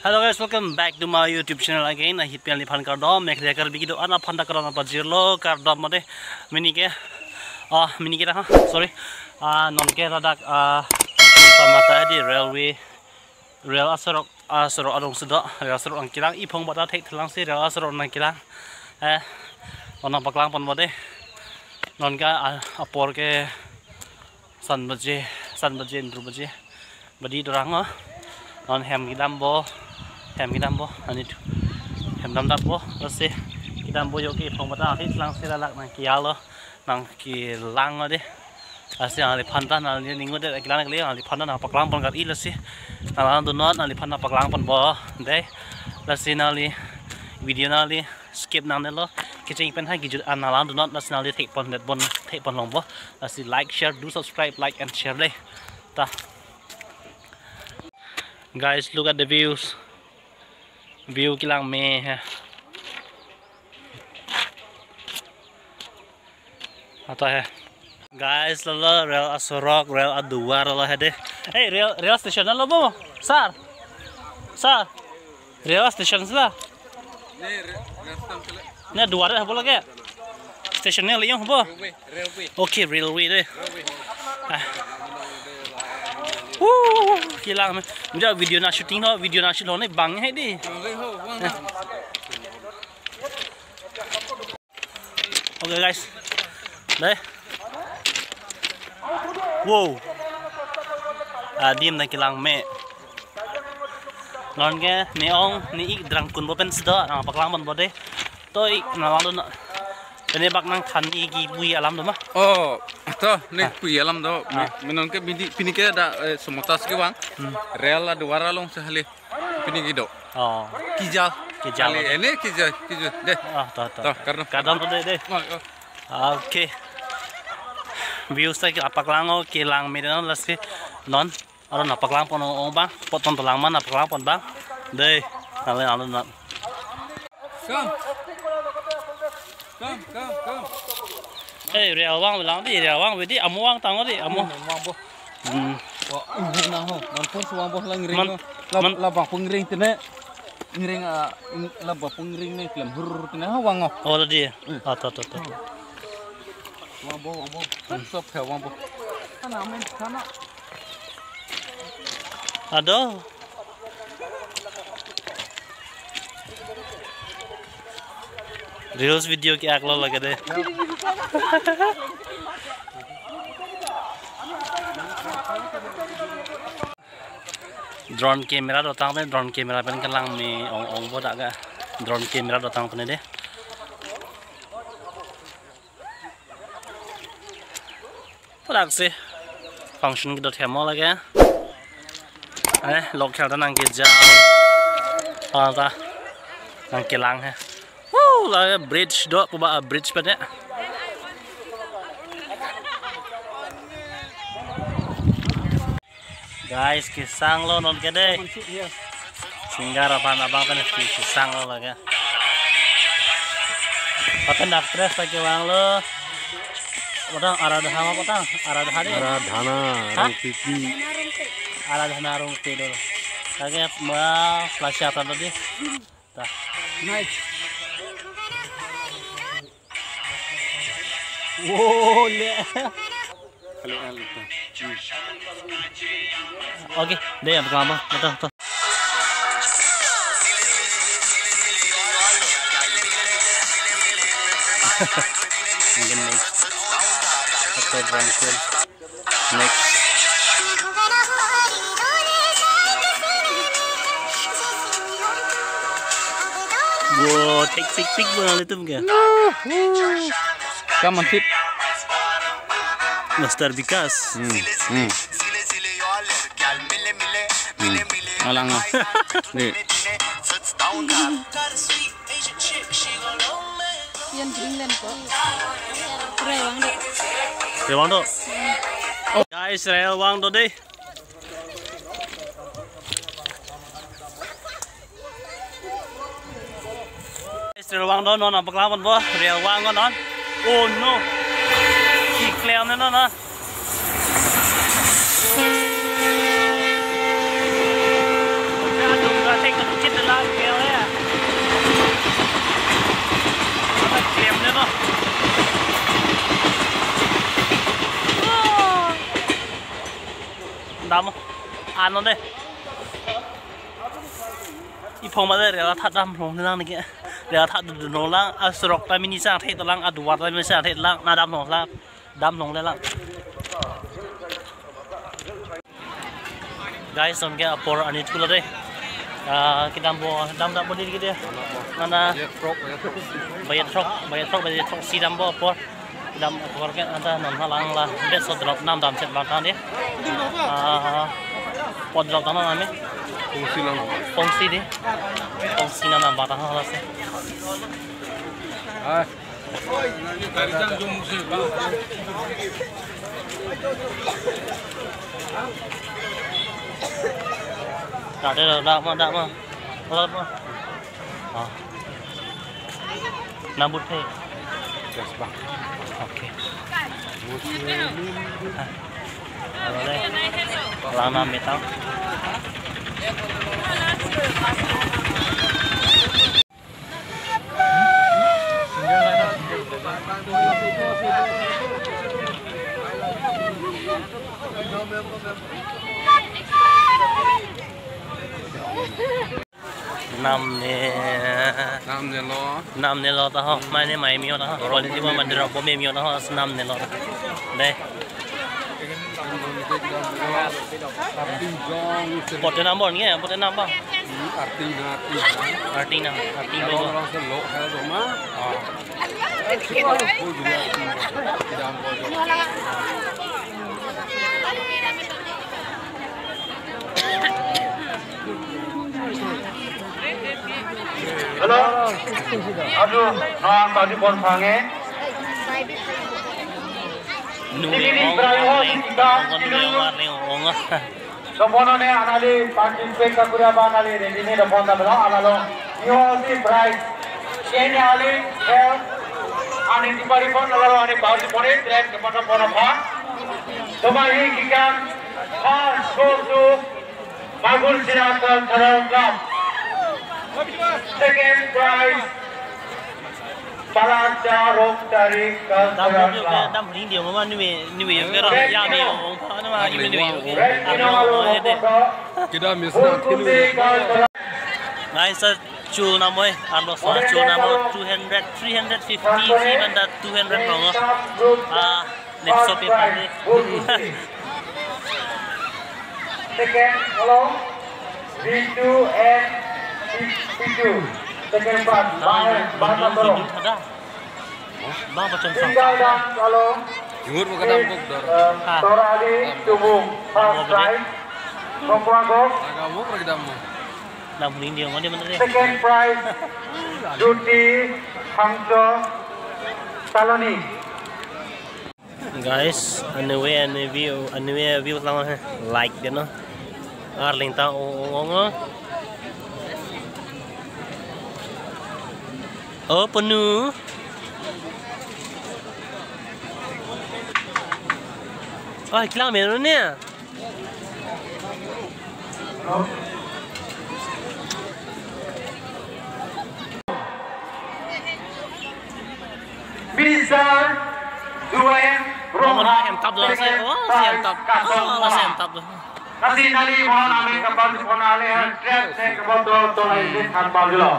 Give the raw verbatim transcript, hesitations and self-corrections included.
Hello guys, welcome back to my YouTube channel again. Ahit pen neliphan kardom, Meghalaya Karbi kedo-an aphan ta kardom pajirlo, kardom mate. Pini ke, ah, pini ke ta, ha, sorry. Ah, non ke ladak, ah, Samata di railway, rail asorok, asorok arong si do, rail asorok nangkelang, iphong bata thek thelang si rail asorok nangkelang. Eh, non nangpaklang pon mate. Non ke, ah, apor ke san baje, san baje, indru baje. Badi dorang, oh. Non hem kedam bo, hem kedam bo, ani tu. Hem dam dap bo, lasi kedam bo jo ke iphong bata thek thelang si ladak nangkelang lo, nangkelang lo de. Lasi nangliphan ta nangli ning-o det, kelang kali, nangliphan ta nangpaklang pon kar-i lasi. Nanglang donot, nangliphan nangpaklang pon bo de. Lasi nangli video nangli skip nangne lo. Kecheng pen hai kejut an nanglang donot, lasi nangli thek pon det bon, thek pon long bo. Lasi like, share, do subscribe, like and share de. Ta. Guys, look at the views. View kelang me hai. Ata hai. Guys, lalo rail asorok, rail aduar lalo hai de. Hey, rail, rail station lo bo, sir? Sir, rail station si la? Ne, rail station si la. Ne duar hai bo lake. Station ne le-ong bo. Railway, railway. Okay, railway de. Railway. Ah. Wuh, kelang me. Muja video nangshooting ho, video nangshoot ho ne bang hai de. Railway ho, bang. Eh. Okay guys. Dei. Wow. Adim nangkelang me. Non ke ne-ong ne-ik drang kun bo pen si do, nangpaklang pon bo de. To ik nanglang donot. Pini bak nangthan ik kepui alam do ma? Oh, to ne, ah, pui alam do. Ah. Me, me non ke pini, pini ke da, eh, Samata si kevang. Hmm. Rail aduar along si hali. Pini kedo. Oh. Kejal. Kejal. Kali ini kejal, kejal. Dei. Ah, to, to. To, kardom. Kardom to de, de. Oh, oh. Okay. Views ta ke apaklang o, kelang me non, lasi non. Aron nangpaklang pon ong bang, apot ton tolang ma nangpaklang pon bang. Dei, nanglang alo non. Come. Come, come, come. Eh, rail vang lang di, rail vang vedi, amo vang tang di, amo. Hmm, vang bo. Hmm. Wah, uh, na ho, non pun si vang bo lang ring. Man, ho. La, man. La bang pungring tene. Ring, ah, ing-, la bang pungring ne klem hur tene ha vang ho. Oh, la di. Hmm. Ah, to, to, to. Vang bo, vang bo. Hmm. Sop hai vang bo. Ana men kana. Ado. Reels video ke aklo lake de. Drone camera dotang pen, drone camera pen kelang me ong ong bo dak ga. Drone camera dotang pen de. Ladak si function kedo themo lake. Eh, lok khel ta nangkejal. Ah, ta nangkelang he. Woo, lake bridge do, pu ba bridge pen ya. Guys, kesang lo non ke de. Singer aphan abang pen kesang lo lake. Lapen actress ta kevang lo. Kotang Aradhana, kotang Aradhana de. Aradhana, ha? Rongpipi. Aradhana Rongpipi do. Lake ma flash up lo di. Ta. Nice. Wo le. Halo, halo. Hmm. Okay, de, yang pertama, betul, betul. Mungkin next. Atau berangkat. Next. Wo, tik tik tik bo nanglitum ke. Come on, fit. Master Vikas. Hmm, hmm. Hmm. Alang, ah. Ni. Yan Greenland ko. Rewang do. Rewang do. Guys, rewang do de. Guys, rewang do, non nangpaklang pon bo, rewang do non. Oh no. Keklem non non. Aduh, aduh, aduh. Am, ano de. Iphong ma de rela tha damlong lang niki. Rela tha dudun lang, asurok ta mini sang the lang, aduar ta mini sang the lang, na damlong lang. Damlong le lang. Guys, non ke apor ani thulo de. Ah, kedam bo, dam dam bo di kede. Nana. Bayat throk, bayat throk. Bayat throk, bayat throk, bayat throk si dam bo apor. Kedam apor ke anta non halang la. Best of drop nam dam set bang tang de. Ah, pot drop tang name. Pongsi lang. Pongsi de. Pongsi nam dam bang tang hala se. Ah. Dak de, dak ma, dak ma. Dak ma. Ah. Nabut he. Yes, bang. Okay. Muslim. Ah. Alo de. Lana metang. Namne. Namne lo. Namne lo ta ho. Mai ne mai mio ta ho. Quality bo mandra bo me mio ta ho. Namne lo ta. De. Pote nam bon nge, pote nam ba? Hmm, arting na, arting. Arting na, arting lo. Orang se lo hal doma. Ah. Tidak mau. Hello. Aduh, nang tadi pon sange. Nui ong, ong, ong, ong, ong, ong. Sopono ne anali participate kakuri aba anali ne dini dopon ta belo alalo. Yo si prize. Kene ali el ani tipari pon alalo ani power si pon trap ke pada pon apa. Tomari kikan has go to Magun Sina Cultural Club. Second prize, Palak Charok Tarik Dam Cultural Hong Club. Dam Hong Ding Ding Hong Nui Nui Vera ya me Hong Pha na ma Nui Nui. Red Hong Ding Hong Ding. Kita misna Bulkundi Cultural. Guys, chul namoi, arlo sa chul namoi two hundred, three hundred fifty, even that two hundred long. Ah, next up, first prize, Bulkundi. Second, hello, V two and P two. Second prize, Bang, Bang Bang Bang Bang. Bang pachon sa. Single dance along. Ingur mo kadam bok dor. With, uh, Torali Tubung, first prize. Kompo agok. Agam mo, kadam mo. Dam Hong Ding Ding Hong Ding Hong Ding. Second prize, Juti Hangso Saloni. Guys, anyway, anyway, anyway, view lang he. Like de no. Arleng ta ong ong ong. Oh, penu. Oh, iklang menu ni. Mister Duem Ronghang, hem tap do ase. Oh, si hem tap. Oh, si hem tap do. Kasi nali mo nami kapal di pon ale, trap se kapal to, to lai din kan pal dulu.